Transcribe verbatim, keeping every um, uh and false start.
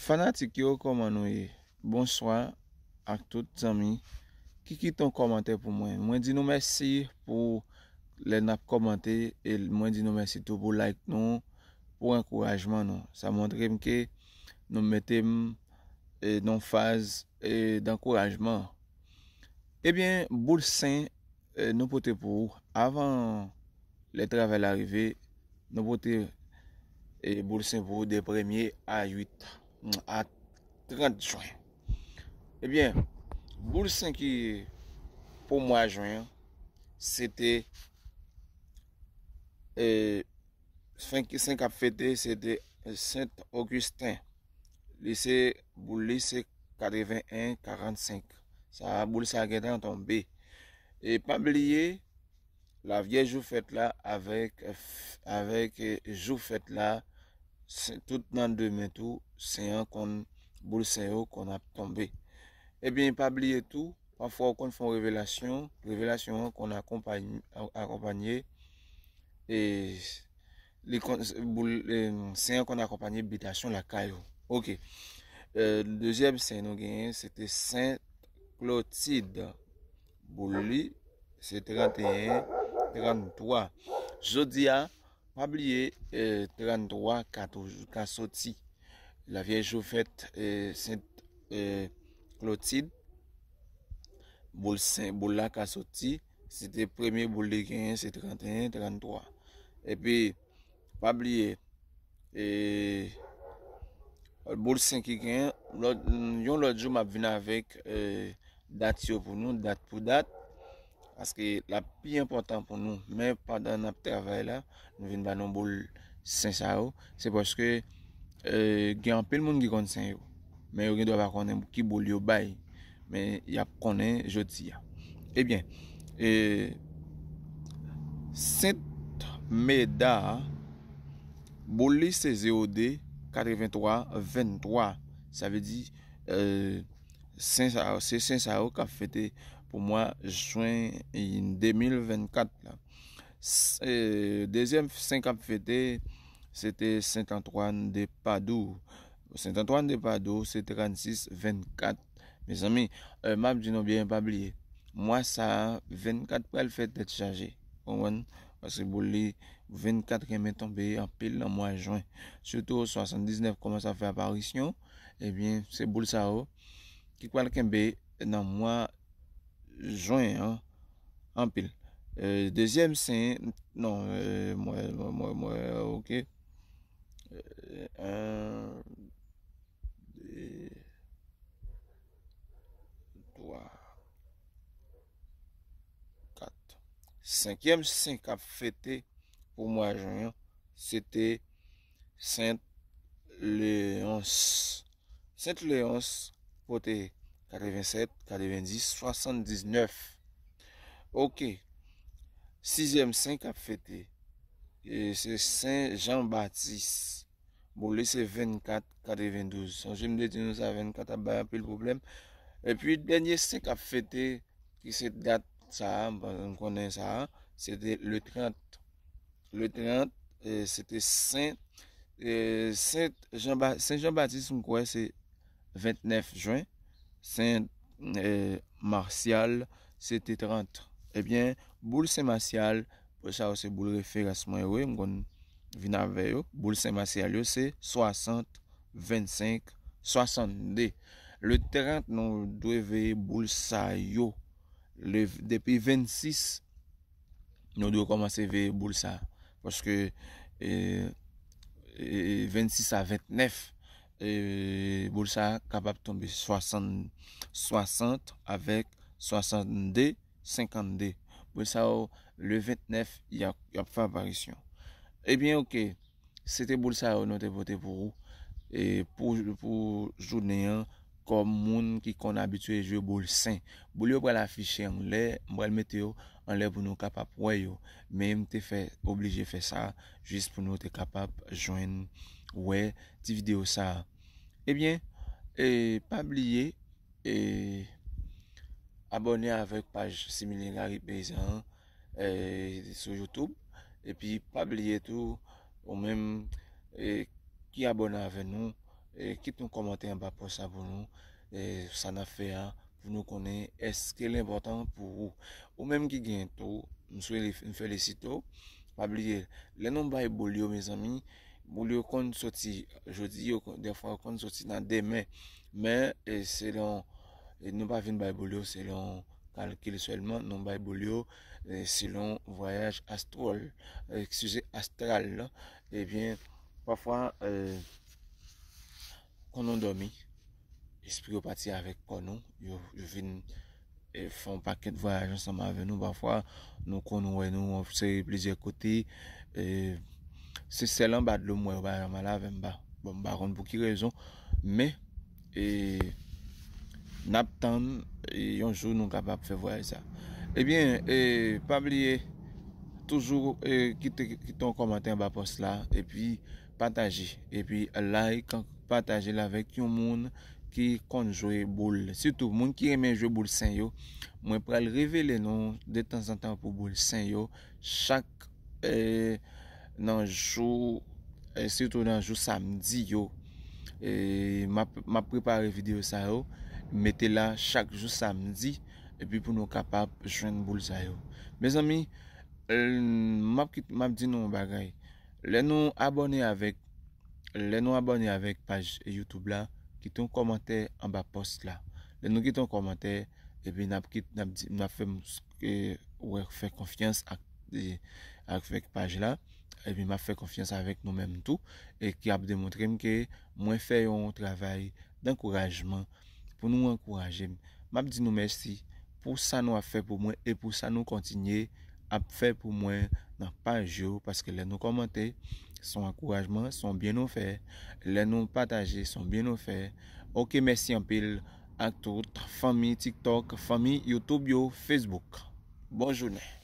Fanatik yo, kòman nou ye? Bonswa ak tout zanmi ki kite yon kòmantè pou mwen. Mwen di nou mèsi pou lè n ap kòmante, e mwen di nou mèsi tou pou like nou, pou ankourajman nou. Sa montre m ke nou mete m, e, nan faz, e, dankourajman. Ebyen, boul sen, e, nou pote pou ou. Avan lè travay la rive, nou pote, e, boul sen pou ou de premye a uit, a trant jen. Ebyen, boul sen ki pou mwa jen an, se te, e, sen, sen k ap fete, se te Sent Ogisten. Li se, boul li se katreven en karannsenk. Sa, boul sa gentan tonbe. E pa bliye, Lavyèj jou fèt la avèk, avèk, e, jou fèt la, se, tout nan demen tou, sen an konn, boul sen yo konn ap tonbe. Ebyen, pa bliye tou, pafwa ou konn fè yon revelasyon, revelasyon an konn akonpany-, akonpanye, e, li konn, boul, e, sen an konn akonpanye bitasyon lakay ou. Oke. E, dezyèm sen nou genyen, se te Sent Klotid. Boul li, se trannteyen, tranntwa. Jodi a, pa bliye, e, tranntwa ka toujou, ka soti. Lavyèj jou fèt, e, Sent, e, Klotid, boul sen, boul la ka soti. Se te premye boul li genyen, se trannteyen, tranntwa. Epi, pa bliye, e, boul sen ki genyen, lòt, yon lòt jou m ap vin avèk, e, dat yo pou nou, dat pou dat, paske l ap pi enpòtan pou nou. Men pandan n ap travay la, nou vin ba nou boul sen sa yo. Se paske, e, gen anpil moun ki konn sen yo, men yo gen dwa pa konnen ki boul yo bay. Men y ap konnen jodi a. Ebyen, e, Sent Meda, boul li se zewo de, katrevenntwa, venntwa. Sa vle di, e, sen sa, se sen sa yo k ap fete pou mwa jen de mil vennkat la. S-, e, dezyèm sen k ap fete, se te Sent Antwàn de Padou. Sent Antwàn de Padou, se trannsis vennkat. Mezanmi, e, m ap di nou byen, pa bliye. Mwa sa a, vennkat pral fè tèt chaje. Konprann? Paske boul li, vennkat renmen tonbe anpil nan mwa jen. Sitou swasanndiznèf kòmanse ap fè aparisyon. Ebyen, se boul sa yo ki pral kenbe nan mwa jen an anpil. E, dezyèm sen, non, e, mwen, mwen, mwen, mwen, oke. E, en, de, twa, kat. Senkyèm sen k ap fete pou mwa jen an, se te Sent Leyons. Sent Leyons pote katrevensèt, katrevenndis, swasanndiznèf. Oke. Sizyèm sen k ap fete, e, se Sen Jan Batis. Boul li se vennkat, katrevendouz. Sonje m te di nou sa, vennkat ap bay anpil pwoblèm. Epi dènye sen k ap fete, ki se dat sa a, m konnen sa a, se te le trant. Le trant, e, se te Sen, e, Sen Jan Ba-, Sen Jan Batis, m kwè se ventnèf jen. Sen, e, Masyal, se te trant. Ebyen, boul Sen Masyal, pou sa yo se boul referans mwen yo, m konn vin avè yo. Boul Sen Masyal yo se swasant, vennsenk, swasannde. Le trant, nou dwe veye boul sa yo. Le, depi vennsis, nou dwe kòmanse veye boul sa. Paske, e, e, vennsis a ventnèf, e, boul sa kapab tonbe swasann, swasant avèk swasannde, senkannde. Boul sa yo, le ventnèf, y ap, y ap fè aparisyon. Ebyen, oke. Se te boul sa yo nou te pote pou ou. E pou, pou jounen an, kòm moun ki konn abitye jwe boul sen. Boul yo pral afiche anlè, m pral mete yo anlè pou nou kapab wè yo. Men m te fè, oblije fè sa, jis pou nou te kapab jwenn, wè ti videyo sa a. Ebyen, e, pa bliye, e, abòne avèk paj Similye Gary Peyizan an, e, sou YouTube. Epi pa bliye tou, ou menm, e, ki abòne avè nou, E, kite yon kòmantè anba pòs la pou nou, e, sa n ap fè a, pou nou konnen èske l enpòtan pou ou. Ou menm ki gen tou, m swele, m felisite w. Pa bliye, lè nou bay boul yo, mezanmi, boul yo konn soti jodi, yo konn, dèfwa yo konn soti nan demen. Men, e, selon, e, nou pa vin bay boul yo selon kalkil sèlman, nou bay boul yo, e, selon vwayaj astral, e, eskize, astral la. Ebyen, pafwa, e, kon nou dòmi, espri yo pati avèk kò nou, yo, yo vin, e, fè yon pakèt vwayaj ansanm avè nou. Pafwa, nou konn wè nou yon seri plizyè kote, e, se sèl anba dlo m wè yo pa janm al avè m, m pa, bon, m pa konn pou ki rezon, men, e, n ap tann, e, yon jou nou kapab fè vwayaj sa. Ebyen, e, pa bliye, toujou, e, kite, kite yon kòmantè anba pòs la, epi pataje, epi like, pataje l avèk yon moun ki konn jwe boul. Sitou moun ki renmen jwe boul sen yo, mwen pral revele nou detanzantan pou boul sen yo chak, e, nan jou, e, sitou nan jou samdi yo. E, m ap, m ap prepare videyo sa yo, mete la chak jou samdi, epi pou nou kapab jwenn boul sa yo. Mezanmi, e, m ap kit-, m ap di nou yon bagay. Lè nou abòne avèk, lè nou abòne avèk paj YouTube la, kite yon kòmantè anba pòs la. Lè nou kite yon kòmantè, epi n ap kit-, n ap di, n ap fè m, e, wè, fè konfyans ak, e, avèk paj la, epi m ap fè konfyans avèk nou menm tou, e ki ap demontre m ke mwen fè yon travay dankourajman pou nou ankouraje m. M ap di nou mèsi pou sa nou ap fè pou mwen e pou sa nou kontinye ap fè pou mwen nan paj yo, paske lè nou kòmante, se yon ankourajman, se yon byen nou fè. Lè nou pataje, se yon byen nou fè. Oke, mèsi anpil ak tout fanmi TikTok, fanmi YouTube yo, Facebook. Bon jounen.